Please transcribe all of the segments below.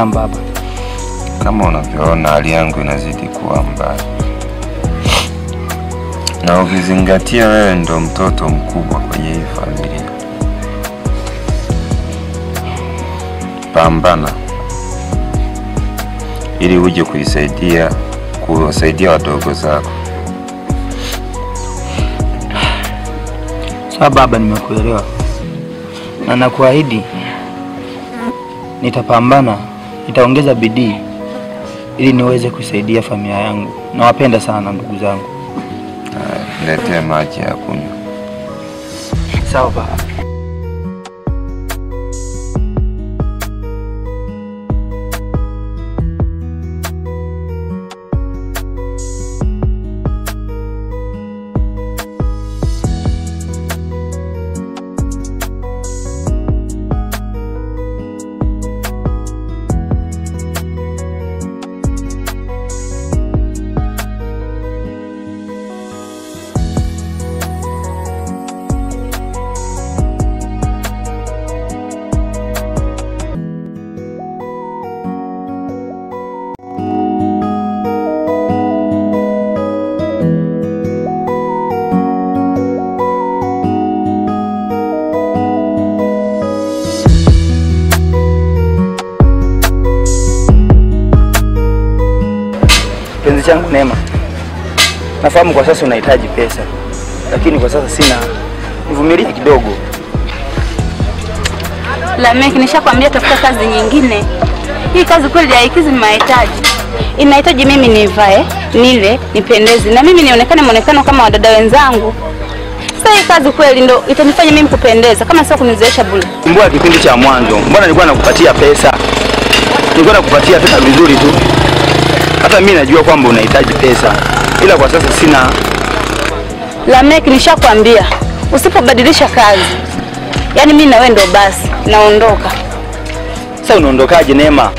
Naam baba. Kama unavyoona hali yangu inazidi kuwa mbaya. Na ukizingatia wewe ndo mtoto mkubwa kwenye hii familia. Pambana ili uje kuwasaidia wadogo zako. Sawa baba, nimekuelewa. Na nakuahidi nitapambana, nitaongeza bidii ili niweze kusaidia familia yangu. Nawapenda sana ndugu zangu. Niletee maji ya kunywa. Sawa baba. Changu Neema, nafahamu kwa sasa unahitaji pesa, lakini kwa sasa sina. Nivumilie kidogo. Lameki, nishakwambia tafuta kazi nyingine. Hii kazi kweli haikizi mahitaji. Inahitaji mimi nivae, nile, nipendeze na mimi nionekane muonekano kama wadada wenzangu. Sasa hii kazi kweli ndo itanifanya mimi kupendeza, kama sio kunizoesha bure. Mbona kipindi cha mwanzo, mbona nilikuwa nakupatia pesa? Nilikuwa nakupatia pesa vizuri tu. Hata mimi najua kwamba unahitaji pesa, ila kwa sasa sina. Lameki, nishakwambia usipobadilisha kazi, yaani mimi na wewe ndo basi, naondoka. Sasa unaondokaje Neema?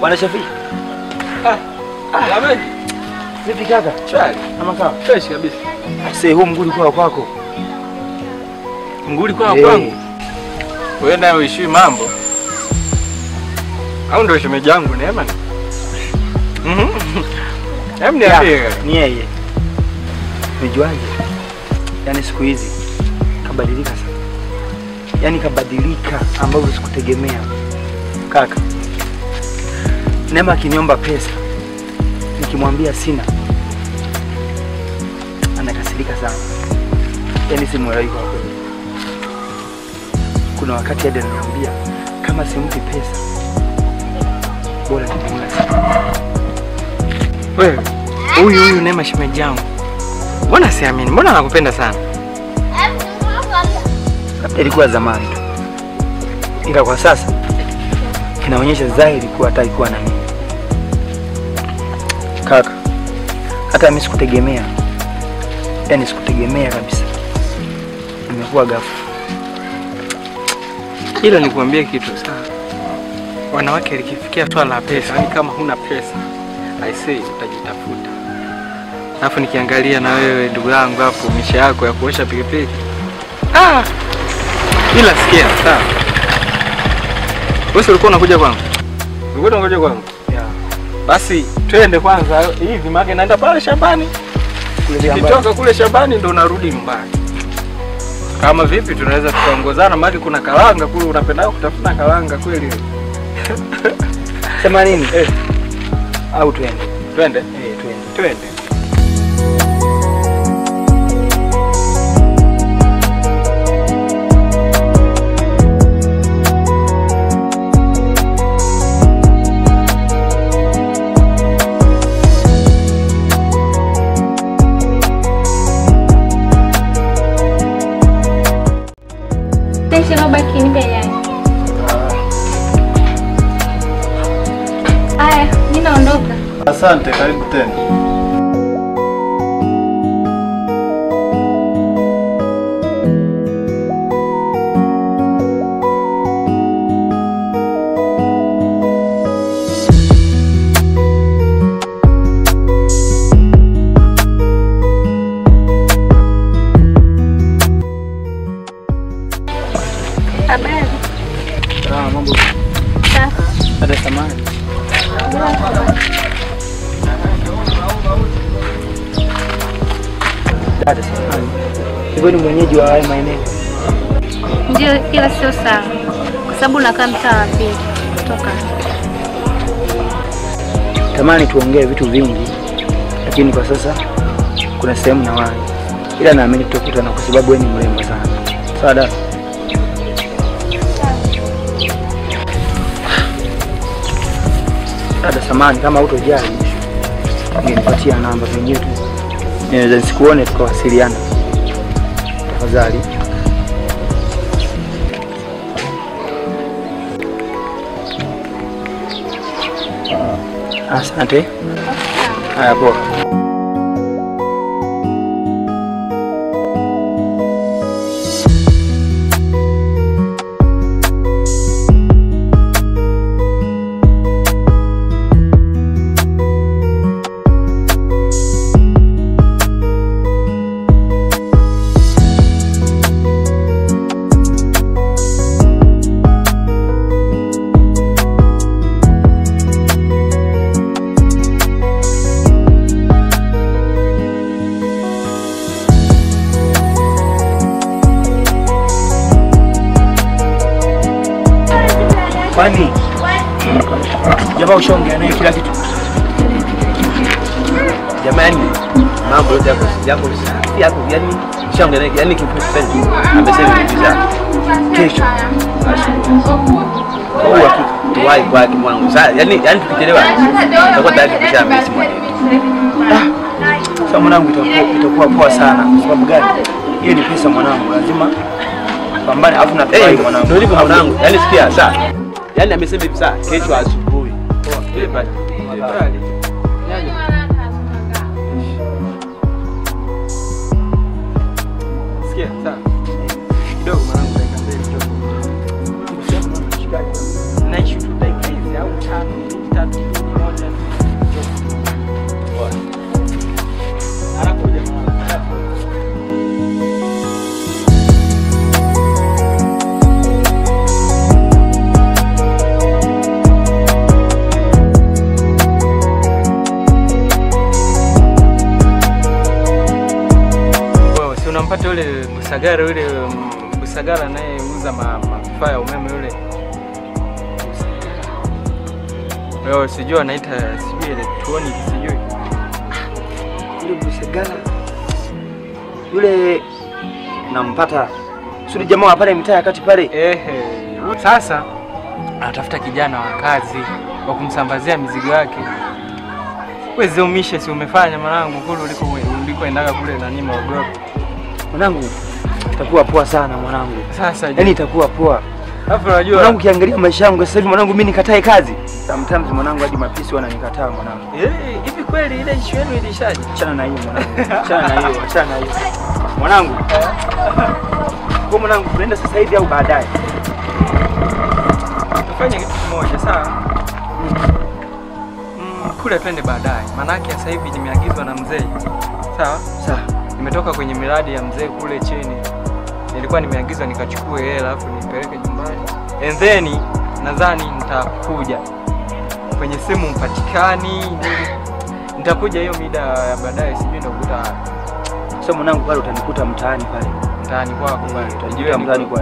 Bwana Shafi. Lameki. Vipi kaka? Shwari. Kama kawa? Fresh kabisa. Sasa huu mguli kwa kwako. Mguli kwa kwangu? Wewe naye uishi mambo. Au ndio shemeji yangu Neema? Hem, niambie. Ni yeye. Umejuaje? Yaani siku hizi kabadilika sana. Yaani kabadilika ambavyo sikutegemea. Kaka, Neema akiniomba pesa, nikimwambia sina, anakasirika sana. Yaani simuelewi kwa kweli. Kuna wakati hadi ananiambia kama simpi pesa bora nimuue. Wewe, huyu Neema shemeji yangu. Mbona siamini? Mbona nakupenda sana? Ilikuwa zamani tu. Ila kwa sasa inaonyesha dhahiri kuwa hataki kuwa na mimi. Kaka, hata mimi sikutegemea. Yaani sikutegemea kabisa. Nimekuwa ghafla. Ila nikuambie kitu sawa. Wanawake likifikia swala la pesa, yani kama huna pesa, I say utajitafuta. Alafu nikiangalia na wewe ndugu yangu hapo misha yako ya kuosha pikipiki. Ila sikia, sawa. Wewe ulikuwa unakuja kwangu? Ulikuwa unakuja kwangu? Yeah. Basi twende kwanza hivi maana naenda pale shambani. Nikitoka kule shambani ndo narudi nyumbani. Kama vipi tunaweza tukaongozana maana kuna karanga kule, unapenda kutafuna karanga kweli. Sema nini? Au twende. Twende? Twende. Twende. Aya, mimi naondoka. Asante, karibu tena. Habari. Mambo. Safi. Dada samani. Dada samani. Hivyo ni mwenyeji wa haya maeneo? Ndio, ila sio sana. Kwa sababu nakaa mtaa wa pili kutoka. Tamani tuongee vitu vingi, lakini kwa sasa kuna sehemu na wahi. Ila naamini tutakutana kwa sababu wewe ni mrembo sana. Sawa dada. Dada samani, kama hutojali ungenipatia namba zenyewe tu. Ninaweza nisikuone tukawasiliana. Tafadhali. Asante. Haya poa. Kwani jamaa ushaongea naye kila kitu? Jamani, mambo yote yako yako yako, yani ushaongea naye, yani kifupi sasa amesema hivi kesho asubuhi. Kwa tuwahi kwake mwanangu. Sasa yani tukichelewa tutakuwa tayari tushamisi mwanangu. Sasa mwanangu itakuwa poa sana. Kwa sababu gani? Hiyo ni pesa mwanangu, lazima pambane afu na tuwahi mwanangu. Ndio hivyo mwanangu. Yani sikia sasa. Yaani amesema hivi sasa kesho asubuhi. Poa. Bali. Sikia sasa. Kidogo mwanangu dakika mbili kidogo. Na issue tu dakika hizi au 5, 2, 3, 1. Poa. Anakuja mwanangu. Unampata yule Busagara, yule Busagara anayeuza mafaa ya umeme yule. Wewe sijui anaita sijui electronic sijui. Yule Busagara yule nampata. Sio jamaa pale mitaa kati pale. Ehe. Sasa anatafuta kijana wa kazi wa kumsambazia mizigo yake. Wewe zeumishe si umefanya mwanangu kule ulikoendaga kule na nini Morogoro. Mwanangu itakuwa poa sana mwanangu. Sasa yani itakuwa poa. Alafu unajua mwanangu kiangalia maisha yangu sasa hivi mwanangu mimi nikatae kazi. Sometimes mwanangu hadi mapisi wananikataa mwanangu. Hivi kweli ile issue yenu ilishaje? Achana na hiyo mwanangu. Achana na hiyo, achana na hiyo. Mwanangu. Kwa mwanangu tunaenda sasa hivi au baadaye? Tufanye kitu kimoja sawa? Kule twende baadaye. Manake sasa hivi nimeagizwa na mzee. Sawa? Sawa. Nimetoka kwenye miradi ya mzee kule chini. Nilikuwa nimeagizwa nikachukue hela alafu nipeleke nyumbani. And then Nadhani nitakuja. Kwenye simu mpatikani. Nitakuja hiyo mida ya baadaye, sijui nitakuta. Sasa mwanangu pale utanikuta mtaani pale. Mtaani kwako pale. Utajua mtaani kwa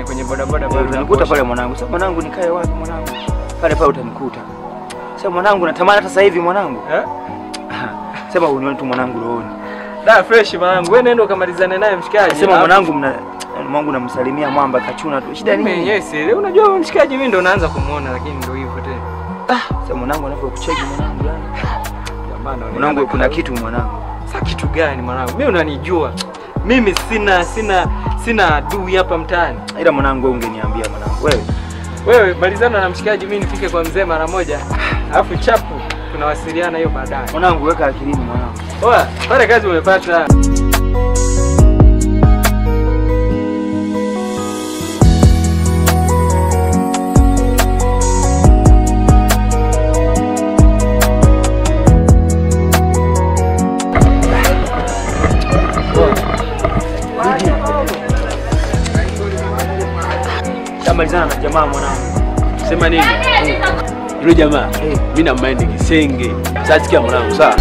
kwenye bodaboda pale. Utanikuta pale mwanangu. Sasa mwanangu nikae wapi mwanangu? Pale pale utanikuta. Sasa mwanangu natamani hata sasa hivi mwanangu. Eh? Sema unione tu mwanangu rohoni. Da fresh mwanangu. Wewe nenda ukamalizane naye mshikaji. Sema mwanangu mwanangu namsalimia mwamba kachuna tu. Shida nini? Mimi yes, unajua mshikaji mimi ndo naanza kumuona lakini ndio hivyo tena. Sasa mwanangu anavyokucheki mwanangu yani. Jamani mwanangu kuna kitu mwanangu. Sasa kitu gani mwanangu? Mimi unanijua. Mimi sina adui hapa mtaani. Ila mwanangu wewe ungeniambia mwanangu. Wewe malizana na mshikaji mimi nifike kwa mzee mara moja. Alafu chapu tunawasiliana hiyo baadaye. Mwanangu weka akilini mwanangu. Poa, pale kazi umepata. Malizana na jamaa mwanangu. Sema nini? Yule jamaa mimi na mind kisenge. Sasa sikia mwanangu, sawa?